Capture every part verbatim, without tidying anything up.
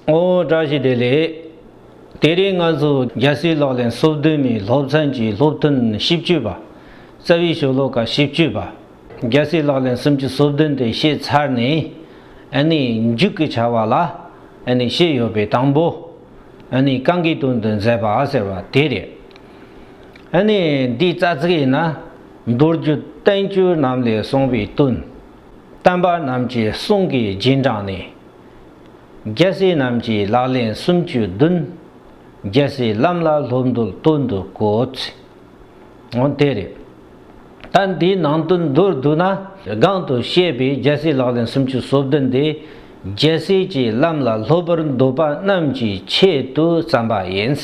ཨོ་བཀྲ་ཤིས་བདེ་ལེགས། དེ་རིང་ང་ཚོ་རྒྱལ་སྲས་ལག་ལེན་སོ་བདུན་མའི་སློབ་ཚན་གྱི་སློབ་ཐུན་བཞི་བཅུ་པ། རྩ་བའི་ཤོ་ལོ་ཀ་བཞི་བཅུ་པ། རྒྱལ་སྲས་ལག་ལེན་སུམ་ཅུ་སོ་བདུན་དེ་བཤད་ཚར་ནས། ཨ་ནི་མཇུག་གི་བྱ་བ་ལ་ཨ་ནི་བཤད་ཡོད་པའི་དང་པོ། ཨ་ནི་གང་གི་དོན་དུ་མཛད་པ་ཟེར་བ་དེ་རེད། ཨ་ནི་འདིའི་རྩ་ཚིག་ཡིན་ན། མདོ་རྒྱུད་བསྟན་བཅོས་རྣམས་ལས་གསུངས་པའི་དོན། བསྟན་པ་རྣམས་ཀྱི་གསུང་གིས་རྗེས་འབྲངས་ནས། རྒྱལ་སྲས་རྣམས་ཀྱི་ལག་ལེན་སུམ་ཅུ་བདུན། རྒྱལ་སྲས་ལམ་ལ་སློབ་འདོད་དོན་དུ་བཀོད། འོ་དེ་རེད། ད་འདིའི་ནང་དོན་མདོར་བསྡུ་ན། གོང་དུ་བཤད་པའི་རྒྱལ་སྲས་ལག་ལེན་སུམ་ཅུ་སོ་བདུན་དེ། རྒྱལ་སྲས་ཀྱི་ལམ་ལ་སློབ་པར་འདོད་པ་རྣམས་ཀྱི་ཆེད་དུ་བརྩམས་པ་ཡིན།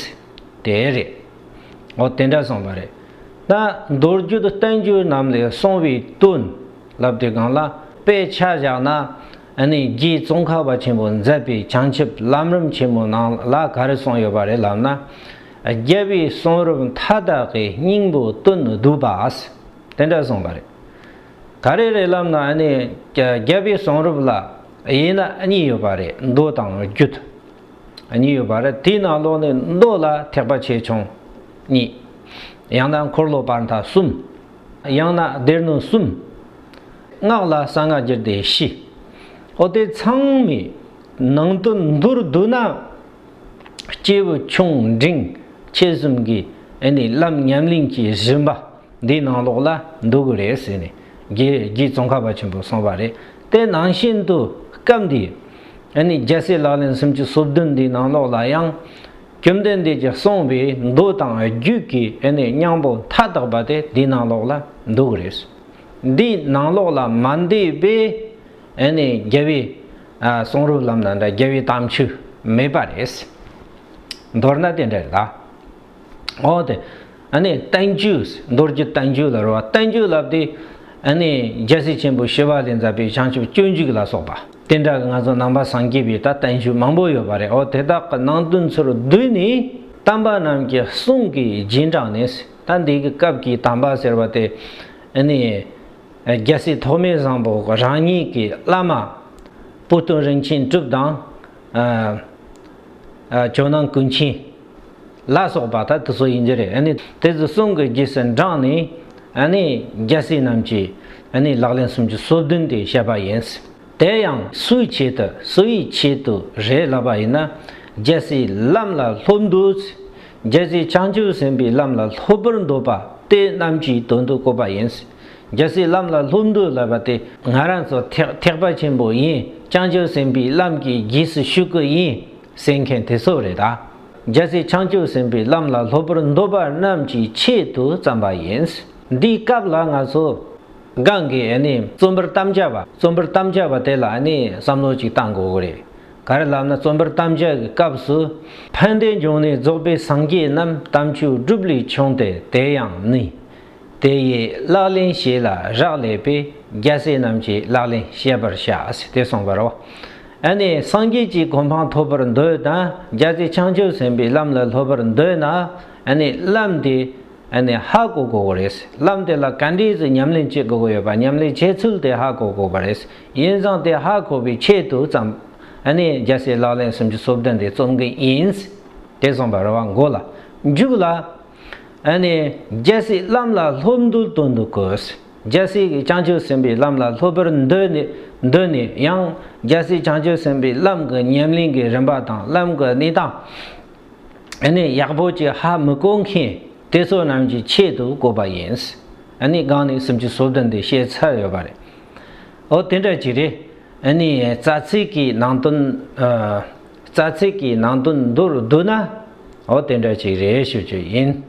དེ་རེད། འོ་དེ་འདྲ་གསུངས་པ་རེད། ད་མདོ་རྒྱུད་བསྟན་བཅོས་རྣམས་ལས་གསུངས་པའི་དོན་ལབ་དུས་སྒང་ལ། དཔེ་ཆ་བཞག་ན། ཨ་ནི་རྗེ་ཙོང་ཁ་པ་ཆེན་པོ་མཛད་པའི་བྱང་ཆུབ་ལམ་རིམ་ཆེན་མོ་ནང་ལ་ག་རེ་གསུངས་ཡོད་པ་རེད་ལབ་ན། རྒྱལ་བའི་གསུང་རབ་མཐའ་དག་གི་སྙིང་པོ་དོན་བསྡུས་པ། དེ་འདྲ་གསུངས་པ་རེད། ག་རེ་རེད་ལབ་ན། ཨ་ནི་རྒྱལ་བའི་གསུང་རབ་ལ་དབྱེ་ན་གཉིས་ཡོད་པ་རེད། མདོ་དང་རྒྱུད། གཉིས་ཡོད་པ་རེད། དེའི་ནང་ལོགས་ནས་མདོ་ལ་ཐེག་པ་ཆེ་ཆུང་གཉིས། ཡང་ན་འཁོར་ལོ་བར་མཐའ་གསུམ། ཡང་ན་སྡེ་སྣོད་གསུམ། སྔགས་ལ་གསང་སྔགས་རྒྱུད་སྡེ་བཞི། ཨོ་དེ་ཚང་མའི་ནང་དོན་མདོར་བསྡུ་ན། སྐྱེས་བུ་ཆུང་འབྲིང་ཆེ་གསུམ་གྱི་ཨ་ནི་ལམ་ཉམས་ལེན་གྱི་རིམ་པ། འདིའི་ནང་ལོགས་ལ་འདུ་གི་རེད་ཟེར་ནས། རྗེ་རྗེ་ཙོང་ཁ་པ་ཆེན་པོས་གསུངས་པ་རེད། དེ་ནང་བཞིན་དུ་སྐབས་འདིའི་ཨ་ནི་རྒྱལ་སྲས་ལག་ལེན་སུམ་ཅུ་སོ་བདུན་འདིའི་ནང་ལོགས་ལ་ཡང་། བཅོམ་ལྡན་འདས་ཀྱིས་གསུངས་པའི་མདོ་དང་རྒྱུད་ཀྱི་ཨ་ནི་སྙིང་པོ་མཐའ་དག་པ་དེ་འདིའི་ནང་ལོགས་ལ་འདུ་གི་རེད། འདིའི་ནང་ལོགས་ལ་མ་འདུས་པའི་ཨ་ནི་རྒྱལ་བའི་ཨ་གསུང་རབ་ལབ་ན་འདྲ། རྒྱལ་བའི་དམ་ཆོས་མེད་པ་རེད། མདོར་ན་དེ་འདྲ་རེད་ད། འོ་དེ། ཨ་ནི་བསྟན་བཅོས། མདོ་རྒྱུད་བསྟན་བཅོས་ལབ་རེད་བ། བསྟན་བཅོས་ལབ་དེ། ཨ་ནི་རྒྱལ་སྲས་ཆེན་པོ་ཞི་བ་ལྷས་མཛད་པའི་བྱང་ཆུབ་སྤྱོད་འཇུག་ལ་སོགས་པ། དེ་འདྲ་གི་ང་ཚོ་ནང་པ་སངས་རྒྱས་པའི་ད་བསྟན་བཅོས་མང་པོ་ཡོད་པ་རེད། འོ་དེ་དག་གི་ནང་དོན་ཚུར་བསྡུས་ནས། བསྟན་པ་རྣམས་ཀྱི་གསུང་གིས་རྗེས་འབྲངས་ནས། ད་འདི་གི་སྐབས་ཀྱི་དམ་པ་ཟེར་བ་དེ། ཨ་ནི་རྒྱལ་སྲས་ཐོགས་མེད་བཟང་པོ་རང་ཉིད་ཀྱི་བླ་མ། པོ་ཏི་རིན་ཆེན་གྲུབ་དང་། ཨ། ཨ། ཇོ་ནང་ཀུན་མཁྱེན་ལ་སོགས་པ་ད་དེ་ཚོ་ཡིན་གྱི་རེད། ཨ་ནི་དེ་ཚོ་གསུང་གི་རྗེས་སུ་འབྲངས་ནས། ཨ་ནི་རྒྱལ་སྲས་རྣམས་ཀྱི་ཨ་ནི་ལག་ལེན་སུམ་ཅུ་སོ་བདུན་དེ་བཤད་པ་ཡིན། དེ་ཡང་སུའི་ཆེད་དུ། སུའི་ཆེད་དུ་རེད་ལབ་པ་ཡིན་ན། རྒྱལ་སྲས་ལམ་ལ་སློབ་འདོད། རྒྱལ་སྲས་བྱང་ཆུབ་སེམས་དཔའི་ལམ་ལ་སློབ་པར་འདོད་པ་དེ་རྣམས་ཀྱི་དོན་དུ་བཀོད་པ་ཡིན། རྒྱལ་སྲས་ལམ་ལ་སློབ་འདོད་ལབ་པ་དེ། ང་རང་ཚོ་ཐེག་ཐེག་པ་ཆེན་པོ་ཡིན། བྱང་ཆུབ་སེམས་དཔའི་ལམ་གྱི་རྗེས་སུ་ཞུགས་ཀྱི་ཡིན་ཟེར་མཁན་དེ་ཚོ་རེད་ད། རྒྱལ་སྲས་བྱང་ཆུབ་སེམས་དཔའི་ལམ་ལ་སློབ་པར་འདོད་པ་རྣམས་ཀྱི་ཆེད་དུ་བརྩམས་པ་ཡིན། འདིའི་སྐབས་ལ་ང་ཚོ་གང་གི་ཨ་ནི་རྩོམ་པར་དམ་བཅའ་བ། རྩོམ་པར་དམ་བཅའ་བ་དེ་ལ་ཨ་ནི་བསམ་བློ་ཅིག་བཏང་དགོས་ཀྱི་རེད། ག་རེ་ལབ་ན། རྩོམ་པར་དམ་བཅའ་གི་སྐབས་སུ། ཕན་བདེའི་འབྱུང་གནས་རྫོགས་པའི་སངས་རྒྱས་རྣམས། དམ་ཆོས་སྒྲུབ་ལས་བྱུང་སྟེ་དེ་ཡང་ནི། དེ་ཡི་ལག་ལེན་བྱེད་ལ་རག་ལས་པས། རྒྱལ་སྲས་རྣམས་ཀྱི་ལག་ལེན་བཤད་པར་བྱ། ཟེར་ཏེ་གསུངས་པ་རེད། ཨ་ནི་སངས་རྒྱས་ཀྱི་གོ་འཕང་ཐོབ་པར་འདོད་ན། རྒྱལ་སྲས་བྱང་ཆུབ་སེམས་དཔའི་ལམ་ལ་སློབ་པར་འདོད་ན། ཨ་ནི་ལམ་དེ་ཨ་ནི་ཧ་གོ་དགོས་ཀྱི་རེད། ལམ་དེ་ལ་ག་འདྲས་སེ་ཉམས་ལེན་བྱེད་དགོས་ཀྱི་ཡོད་པ། ཉམས་ལེན་བྱེད་ཚུལ་དེ་ཧ་གོ་དགོས་པ་རེད། ཡིན་ཙང་དེ་ཧ་གོ་བའི་ཆེད་དུ་བརྩམས། ཨ་ནི་རྒྱལ་སྲས་ལག་ལེན་སུམ་ཅུ་སོ་བདུན་དེ་རྩོམ་གྱི་ཡིན། དེ་གསུངས་པ་རེད་བ། མགོ་ལ། མཇུག་ལ། ཨ་ནི་རྒྱལ་སྲས་ལམ་ལ་སློབ་འདོད་དོན་དུ་བཀོད། རྒྱལ་སྲས་ཀྱི་བྱང་ཆུབ་སེམས་དཔའི་ལམ་ལ་སློབ་པར་འདོད་ནས། འདོད་ནས་ཡང་རྒྱལ་སྲས་བྱང་ཆུབ་སེམས་དཔའི་ལམ་གྱི་ཉམས་ལེན་གྱི་རིམ་པ་དང་། ལམ་གྱི་གནས་སྟངས་ཨ་ནི་ཡག་པོ་ཅིག་ཧ་མི་གོ་མཁན་དེ་ཚོ་རྣམས་ཀྱི་ཆེད་དུ་བཀོད་པ་ཡིན། ཨ་ནི་གོང་ནས་སུམ་ཅུ་སོ་བདུན་དེ་བཤད་ཚར་ཡོད་པ་རེད། འོ་དེ་འདྲ་ཅིག་རེད། ཨ་ནི་རྩ་ཚིག་གི་ནང་དོན། ཨ། རྩ་ཚིག་གི་ནང་དོན་མདོར་བསྡུ་ན། འོ་དེ་འདྲ་ཅིག་རེད་ཞུ་རྒྱུ་ཡིན།